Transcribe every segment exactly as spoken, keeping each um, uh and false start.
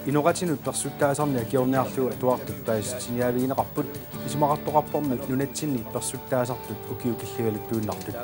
Inoqatinut persuttaasarneq akiorniarlugu atuartut paasissutiniaavigineqarput, isumaqartoqarpormi nunatsinni persuttaasartut ukiut killigaluttuinnartut.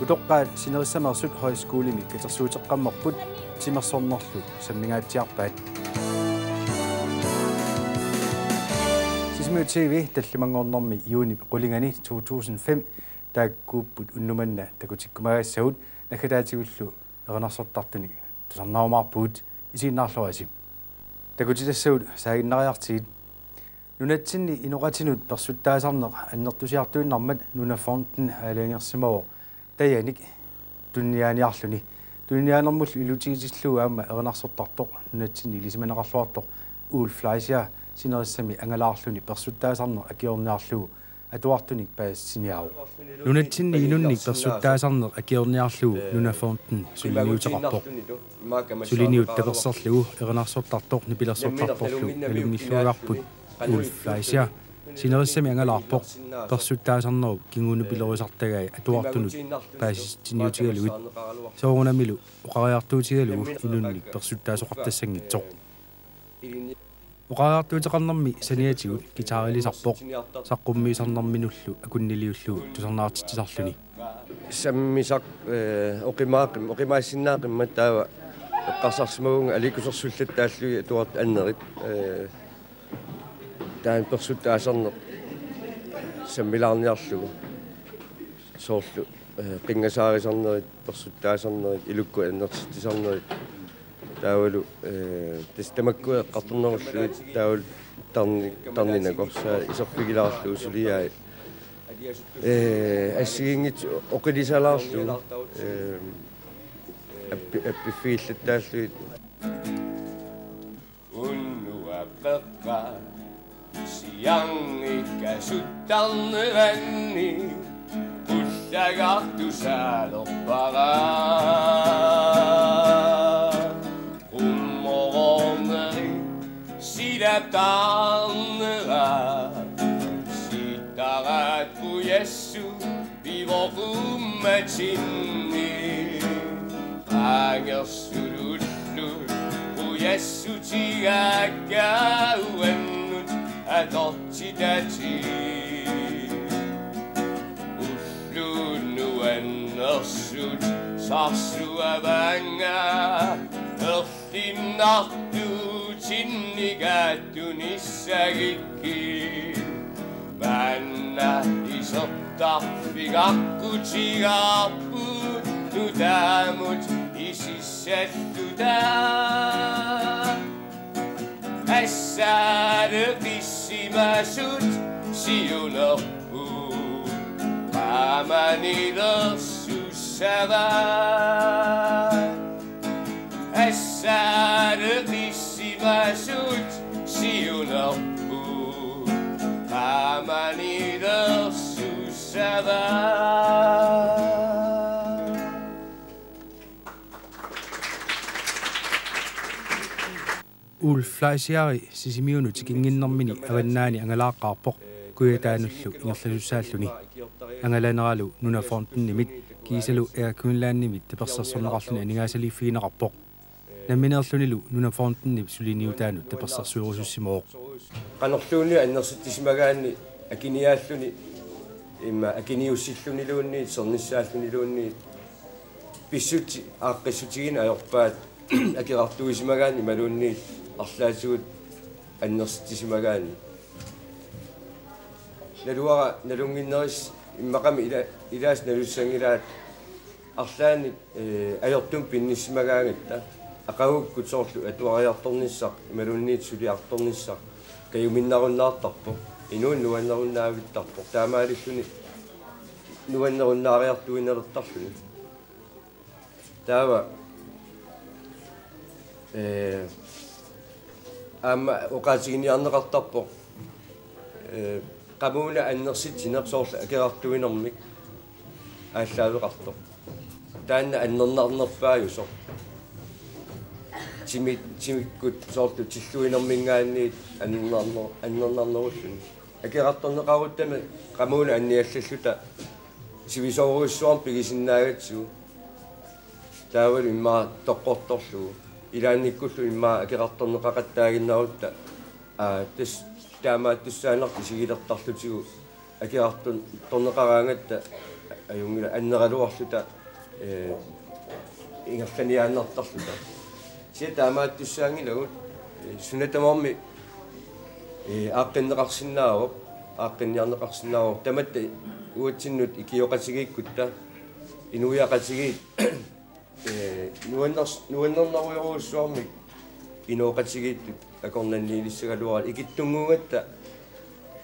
Utoqqaat sinerissameersut højskolimi katersuuteqqammerput timersornerlu sammingaatsiarpaat. Sisimiut T V tallimanngornermi juunip qulingani to tusind fem taakkuupput unnuk manna takutikkumagassagut, naggataatigullu erinarsortartunik tusarnarumaarpugut, isiginnaarluarisi. Takutitassagut saaginnariartigit. Nunatsinni inoqatinut persuttaasarneq annertusiartuinnarmat Nunafonden aalajangersimavoq tajanik tuniniaaniarluni. Tuniniaanermullu ilutigitillugu aamma erinarsortartoq nunatsinni ilisimaneqarluartoq Ulf Fleischer sinerissami angalaarluni persuttaasarneq akiorniarlugu atuartunik paasissutiniaavoq. Nunatsinni inunnik persuttaasarneq akiorniarlugu Nunafonden suliniuteqarpoq. Suliniut taperserlugu erinarsortartoq nipilersortartorlu nalunngilluagarput Ulf Fleischer sinerissami angalaarpoq, persuttaasarnerup kinguneq nipilersortagai atuartunut paasissutiniutigalugit. Soorunamilu oqariartuutigalugu inunnik persuttaasoqartassanngitsoq. Oqariartuuteqarnermi saniatigut guitarilisarpoq, saqqummiisarnerminullu akunniliullugu tusarnaartitsisarluni. Sammisaq, eh, oqimaaqim-, oqimaassinnaaqimmat taava eqqarsarsimavunga aliikkusersullattaarlugit atuartut annerit, eh, taanna persuttaasarneq sammilaarniarlugu. Soorlu, eh, qinngasaarisarnerit, persuttaasarnerit, ilukkut annersitsisarnerit. Taavalu, eh, tassa tamakku eqqartornerullugit taavalu tarni-, tarninakorsaa iserfigilaarlugu suliai. Eh, assigiinngitsut oqilisalaarlugu, eh, appi-, appiffigillattaarlugit. Unnuap qeqqa sianngikasuttarneranni ullagartusaalerpara. Qummoroorneri silataarnera sitaraat qujassut pivoqummatinni. Qaangersulullu qujassutigaakka uannut atortitatik. Ullut nuannersut sarsuavaannga erlinnartuutinnigaattunissagikkit. Maanna isertarfigaqqutigaarput nutaamut isissalluta. Assaaleqissimasut siunerput qaamanilersussavaat. Assaaleqissimasut siunerput qaamanilersussavaat. Ulf Fleischeri Sisimiunut tikinnginnermini avannaani angalaaqqaarpoq, kujataanullu ingerlasussaalluni. Angalaneralu Nunafondenimit kiisalu Air Greenlandimit tapersersorneqarluni aningaasaliiffigineqarpoq. Nammineerlunilu Nunafondenip suliniutaanut tapersersuerusussimavoq. Qanorluunniit annersitsisimagaanni akiniaalluni, imma akiniussilluniluunniit, sernissaalluniluunniit, pissutsit aaqqissutigineq ajorpaat akerartuisimagaanni imaluunniit arlaatigut annersitsisimagaanni. Naluara nalunnginneris-, immaqami ila-, ilaasa nalussanngilaat arlaannik, eh, ajortumik pinnissimagaangatta. Aqagukkut soorlu atuariartornissaq imaluunniit suliartornissaq kajuminnarunnaartarpoq. Inuuneq nuannerunnaavittarpoq. Taamaalilluni nuannerunnaariartuinnalertarluni. Taava, eh, aamma oqaatiginiarneqartarpoq, eh, qamuuna annersitsineq soorlu akerartuinermik aallaaveqartoq. Taanna annernarnerpaajusoq. Timi-, timikkut soorlu tilluinerminngaanniit annernarner-, annernarnerulluni. Akerartorneqaruttami qamuuna anniallalluta sivisoorujussuarmik pigisinnaagatsigu. Taavalu immaqa toqqortorlugu. Ilaannikkullu immaqa akeqartorneqaqattaaginnarutta, aa, tassa taamaattussaanera isigilertarlutigu akeqartorneqaraangatta ajunngilaq anneraluarluta, ee, ingerlaniaannartarluta. Kisianni taamaattussaanngilagut, ee, suna tamarmi, ee, aaqqinneqarsinnaavoq, aaqqinniarneqarsinnaavoq. Tamatta uatsinnut ikioqatigiikkutta, inuiaqatigiit, ee, nuanners-, nuannernerujorujussuarmik inooqatigiittut akornanniilissagaluaraat ikittunnguugatta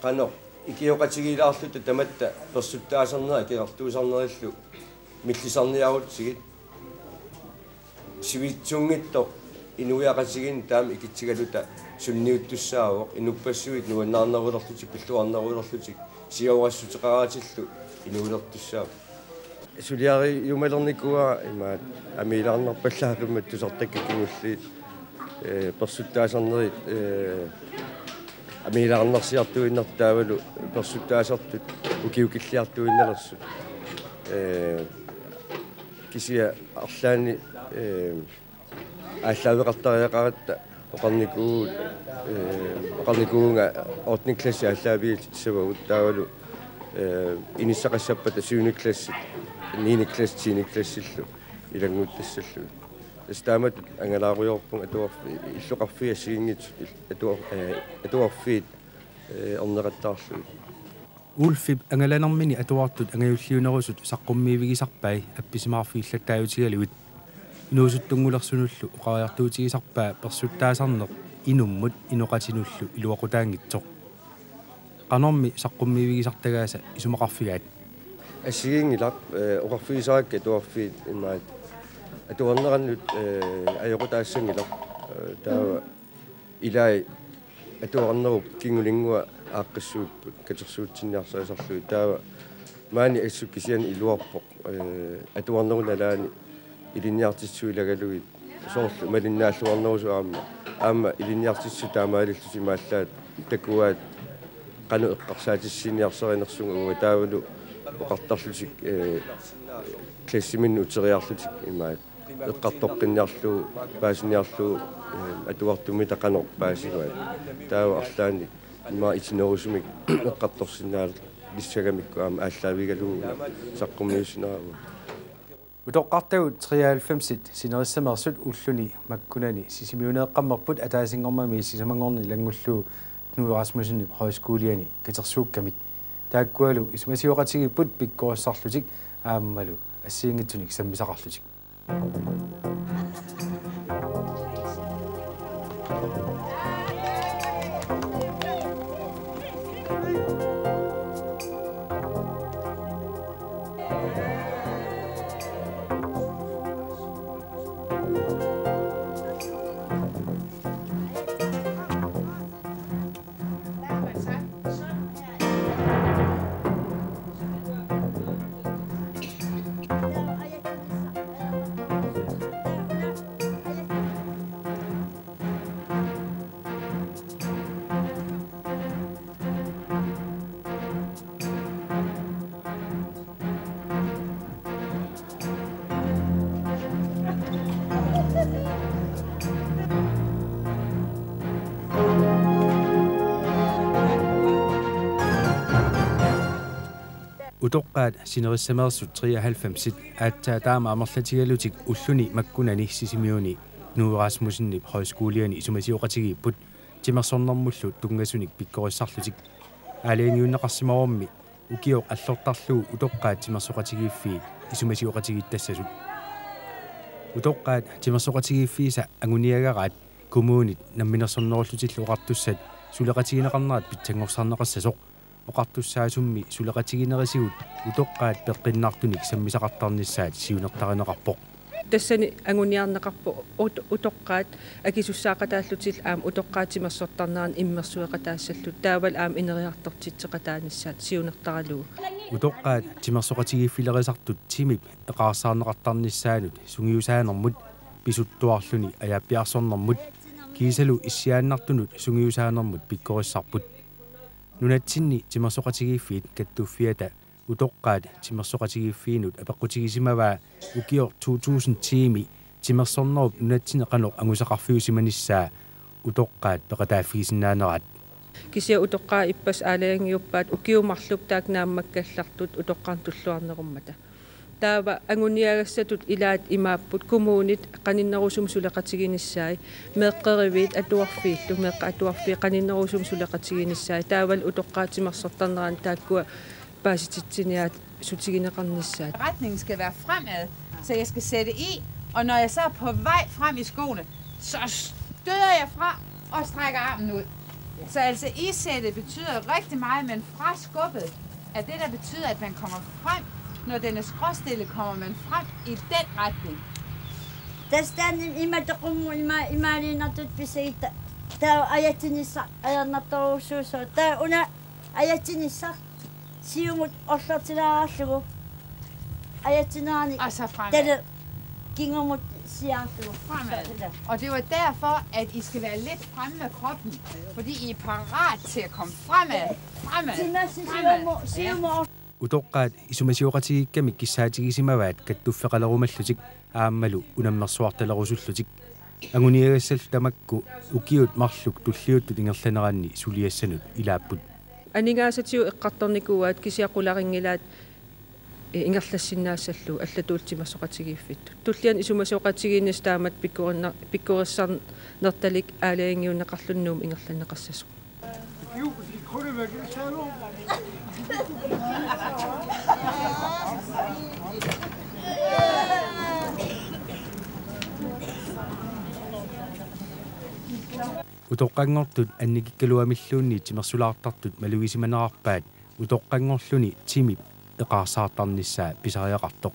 qanoq ikioqatigiilaarluta tamatta persuttaasarnerit akeqartuusarnerillu millisarniarutsigit. Sivitsunngitsoq inuiaqatigiinni taama ikitsigaluta sunniuttussaavoq, inuppassuit nuannaarnerulerlutik, pilluarnerulerlutik, siorassuteqaraatillu inuulertussaavoq. Suliariumalernikuuara imaat amiilaarnarpallaaqimmat tusartakkat kingulliit, ee, persuttaasarnerit, ee, amiilaarnarsiartuinnartut taavalu persuttaasartut ukiukilliartuinnalersut. Ee, kisianni arlaanni, ee, aallaaveqartariaqaratta oqarniku-, ee, oqarnikuuvunga ottende klassi aallaavigisavagut taavalu, ee, inissaqassappata syvende klassi, niende klassi, tiende klassillu ilannguttassallugit. Tassa taamatut angalaarujoorpunga atuarfi-, illoqarfiit assigiinngitsut il-, atuar-, ee, atuarfiit, ee, orneqattaarlugit. Ulfip angalanermini atuartut angajulliunerusut saqqummiiffigisarpai appisimaarfigillattaajutigalugit. Inuusuttunngulersunullu oqariartuutigisarpaa persuttaasarneq inummut inoqatinullu iluaqutaanngitsoq. Qanormi saqqummiiffigisartagaasa isumaqarfigaat? Assigiinngilaq, ee, oqarfigisarakku atuarfiit imaat atuarnerannut, ee, ajoqutaassanngilaq, ee, taava ilai atuarnerup kingulinngua aaqqissuupput katersuutsinniarsarisarlugit. Taava maani assut kisianni iluarpoq, ee, atuarnerup nalaani ilinniartitsisut ilagalugit soorlu malinnaalluarnerusut aamma, aamma ilinniartitsisut taamaalillutik imaallaat takuaat qanoq eqqarsaatissiiniarsarinersunga uanga taavalu oqartarlutik, ee, klassiminnut uteriarlutik imaat eqqartoqqinniarlugu, paasiniarlugu, ee, atuartumita qanoq paasivaat. Taava arlaanni immaqa itinerusumik eqqartorsinnaalissagamikku aamma aallaavigalugu saqqummiussinnaavugut. Utoqqartagut treoghalvfemsit sinerissameersut ulluni makkunani Sisimiuneeqqammerput ataasinngormami sisamanngorneq ilanngullugu Knud Rasmussenip Højskoliani katersuukkamik. Taakkualu isumasioqatigiipput pikkorissarlutik aammalu assigiinngitsunik sammisaqarlutik. Utoqqaat sinerissameersut treoghalvfemsit aatsaat taama amerlatigalutik ulluni makkunani Sisimiuni Knud Rasmussenip Højskoliani isumasioqatigiipput timersornermullu tunngasunik pikkorissarlutik. Aalajangiunneqarsimavoq ukioq allortarlugu utoqqaat timersoqatigiiffiit isumasioqatigiittassasut. Utoqqaat timersoqatigiiffiisa anguniagaraat kommunit Namminersornerullutillu Oqartussat suleqatigineqarnerat pitsanngorsarneqassasoq oqartussaasummi suleqatiginerisigut utoqqaat peqqinnartunik sammisaqartarnissaat siunertarineqarpoq. Tassani anguniarneqarpoq ut-, utoqqaat akisussaaqataallutillu aamma utoqqaat timersortarnerannik immersueqataassallutik taavalu aamma ineriartortitseqataanissaat siunertaralugu. Utoqqaat timersoqatigiiffilerisartut timip eqaarsaarneqartarnissaanut sungiusaanermut pisuttuarluni ajaappiarsornermut kiisalu issiaannartunut sungiusaanermut pikkorissarput. Nunatsinni timersoqatigiiffiit kattuffiata utoqqaat timersoqatigiiffiinut apeqqutigisimavaa ukioq to tusind tiimi timersornerup nunatsinni qanoq angusaqarfiusimanissaa utoqqaat peqataaffigisinnaanerat. Kisianni utoqqaat ippassaq aalajangiuppaat ukiut marluk taakku naammakkallartut utoqqarnut tulluarnerummata. Taava anguniagassatut ilaat imaapput kommunit qaninnerusumik suleqatiginissaat, meeqqeriviit atuarfiillu, meeqqat atuarfiit qaninnerusumik suleqatiginissaat, taavalu utoqqaat timersortarneranni taakkua paasititsiniaatsutigineqarnissaat. Retningen skal være fremad, så jeg skal sætte i, og når jeg så er på vej frem i skoene, så støder jeg fra og strækker armen ud. Så altså, isættet betyder rigtig meget, men fraskubbet er det, der betyder, at man kommer frem. Når den er skråstillet, kommer man frem i den retning. Tassa taanna ima toqummut ima, imaaliinnartut pisagit, taava ajatsinissaq ajornartorujussuusoq. Taava una ajatsinissaq siumut orlortilaarlugu ajatsinerani. Og så fremad. Talu kingumut siaarlugu. Fremad. Så, ja. Og det var derfor, at I skal være lidt fremme med kroppen, fordi I er parat til at komme fremad. Fremad. Timersi fremad. Siumut, siumut. Utoqqaat isumasioqatigiikkamik kissaatigisimavaat kattuffeqalerumallutik aammalu unammersuartalerusullutik. Anguniagassallu tamakku ukiut marluk tulliuttut ingerlaneranni suliassanut ilaapput. Aningaasatigut eqqartornikuuaat kisianni qularinngilaat, eh, ingerlassinnaassallugu allatuullu timersoqatigiiffittut. Tullianut isumasioqatigiinneq taamatut pikkorinner-, pikkorissarnertalik aalajangiunneqarluni Nuummi ingerlanneqassasoq. Utoqqanngortut annikikkaluamilluunniit timersulaartartut malugisimanerarpaat utoqqanngorluni timip eqaarsaartarnissaa pisariaqartoq.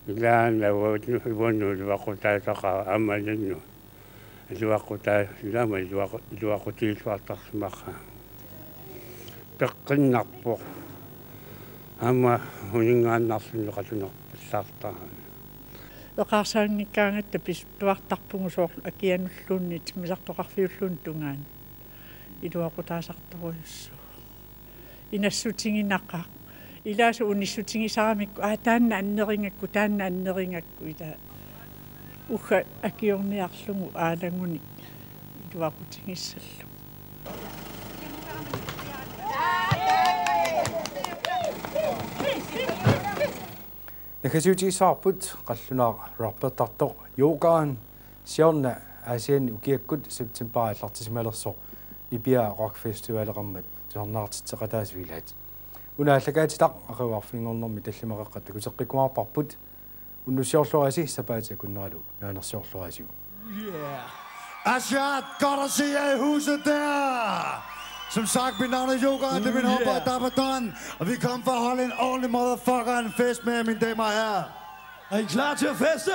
Ilaanni uannut iluaqutaasaqaaq aamma nunnu. Iluaqutaa-, ilaama iluaqu-, iluaqutigilluartarsimaqaaq. Peqqinnarpoq. Aamma uninngaannarluni qatunerpallaartarami. Eqaarsaanngikkaangatta pisuttuartarpugut soorlu akianulluunniit timmisartoqarfiulluunniit tungaanut. Iluaqutaasartorujussuuvoq. Inassutiginaqaaq. Ilaasa unissutigisaramikku, aa, taanna annerigakku, taanna annerigakku, ila ugga akiorniarlugu aalagunik iluaqutigissallugu. Naggasiutigissavarput qallunaaq rappertartoq Yogaen siorna Aasianni ukiakkut september aallartisimalersoq Nipiaa Rock Festivaleqarmat tusarnaartitseqataasut ilaat. Una aallakaatitaq aqagu arfininngornermi tallimaqeqqat takuteqqikkumaarparput. Unnussiorluarisi sapaatip akunneralu naanersiorluarisiuk. Yeah. Asjad, godt at se jer i huset der. Som sagt, mit navn er Yoga, det er min håndbold, der er på døren, og vi kommer for at holde en ordentlig motherfucker en fest med, mine damer og herrer. Er I klar til at feste?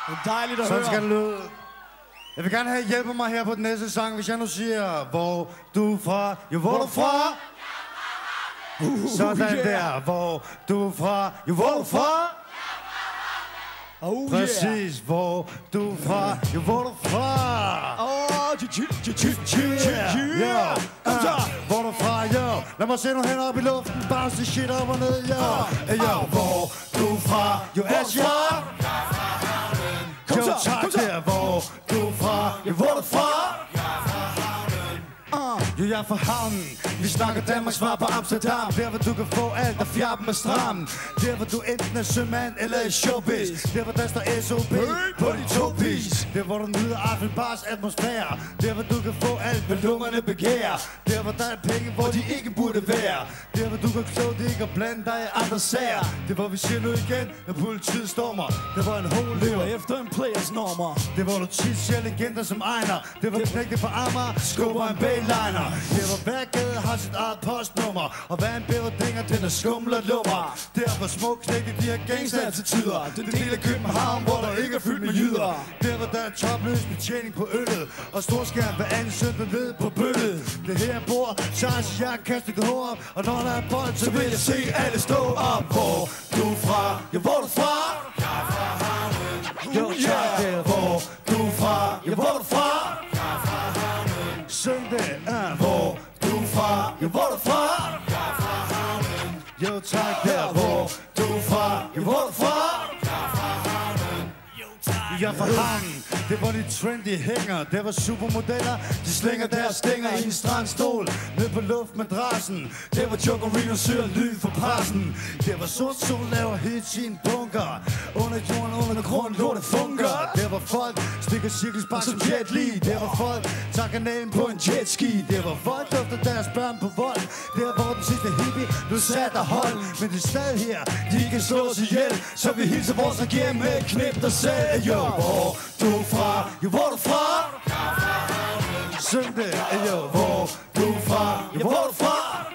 Det er dejligt at Sådan høre. Skal det lyde. Jeg vil gerne have, at I hjælper mig her på den næste sang. Hvis jeg nu siger, hvor du er fra, jo, hvor du er fra? Uh, sådan yeah. Der, hvor du er fra, jo, hvor du er fra? Oh, yeah. Præcis, hvor du er fra, jo, hvor du er fra? Oh, yeah, yeah, yeah, yeah. Yeah. Kom så. Ah, hvor du er fra, jo? Lad mig se nogle hænder op i luften, bounce det shit op og ned, jo. Ah, hey, jo, ah, hvor du er fra, jo, hvor du er fra? Kom så, tak, kom så. Der, hvor du er fra, ja, hvor du er fra? Uh, jo, jeg er fra havnen. Vi snakker Danmarks svar på Amsterdam. Der, hvor du kan få alt, der fjerpen er stram. Der, hvor du enten er sømand eller i showbiz. Der, hvor der står S O P på din to-piece. Der, hvor du nyder Eiffel Bars atmosfære. Der, hvor du kan få alt, hvad lungerne begærer. Der, hvor der er penge, hvor de ikke burde være. Der, hvor du kan kloge dig ikke og blande dig i andre sager. Det, hvor vi siger nu igen, når politiet stormer. Det, hvor en ho løber efter en players nummer. Det, hvor du tit ser legender som Ejner. Det, hvor knægte fra Amager skubber en bagliner. Det, hvor hver gade har sit eget postnummer. Og hver en bæverdinger, den er skumle og lummer. Der, hvor små knægte, de har gangsterattituder. Den del af København, hvor der ikke er fyldt med jyder. Der, hvor der er topløs betjening på øllet. Og storskærm hver anden søndag ned på bøllet. Det her bord, Charles, jeg kaster det hår. Og når der er bold, så vil jeg se alle stå op. Hvor du er fra, ja, hvor du er fra? Jeg er fra havnen. Jo, tak, der, hvor du er fra, ja, hvor du er fra? Jeg er fra havnen. Søndag er, hvor du er fra, ja, hvor du er fra? Jeg er fra havnen. Jo, tak, der, hvor du er fra, ja, hvor du er fra? Jeg er fra havnen. Jeg var hang, det var de trendy hænger. Det var supermodeller, de slænger deres stænger i en strandstol ned på luftmadrassen. Det var Jokerino søger lyd for pressen. Det var sort sol laver hits i en bunker. Under jorden, under grund, lortet funker. Det var folk, stikker cirkelspark som Jet Li. Det var folk, tager kanalen på en jetski. Det var folk, efter deres børn på vold. Der hvor den sidste hippie blev sat og holdt. Men de er stadig her, de kan slå os ihjel. Så vi hilser vores regering med et knip, der sagde: "Jo, hvor du fra? Jo, hvor du fra?" Syng det, jo, hvor du fra? Jo, hvor du fra?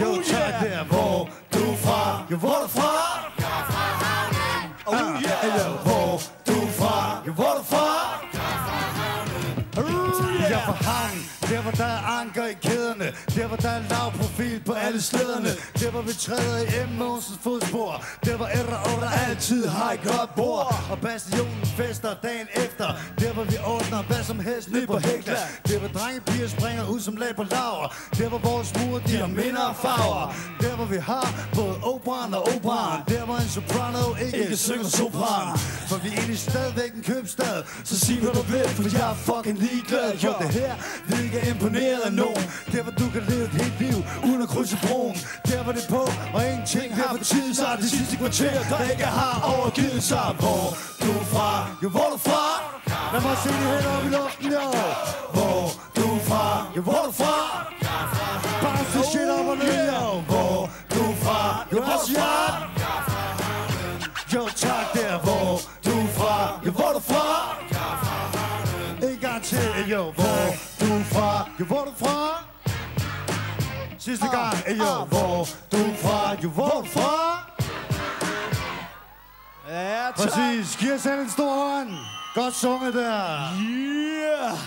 Jo, tak der, hvor du fra? Jo, hvor du fra? Oh yeah, jo, hvor du fra? Jo, hvor du fra? Jeg var hang, der var der er anker i kæderne. Der var der er lav profil på alle slæderne. Der var vi træder i M. Mosens fodspor. Der var ældre og der altid har et godt bord. Og bastionen fester dagen efter. Der var vi ordner hvad som helst nyt på hækler. Der var drenge, piger springer ud som lag på laver. Der var vores mure, de har minder og farver. Der var vi har både operaen og operaen. Der var en soprano, ikke, ikke synger sopran. For vi er egentlig stadigvæk en købstad. Så sig hvad du vil, for jeg er fucking ligeglad. Jo, det her, vi ikke er imponeret af nogen. Der hvor du kan leve et helt liv uden at krydse broen. Der var det på, og ingenting har fortidet sig. De sidste kvarter, der ikke har overgivet sig. Hvor du fra? Jo, hvor du fra? Lad mig se de hænder op i luften, jo. Hvor du fra? Jo, hvor du fra? Bounce the shit up og ned, jo. Hvor du fra? Jo, hvor du fra? Jo, tak der, hvor du fra? Jo, hvor du fra? En gang til, jo. Hvor du fra? Jo, hvor du fra? Sidste gang, jo. Hvor du fra? Jo, hvor du fra? Ja, tak. Præcis. Giv os selv en stor hånd. Godt sunget der. Yeah.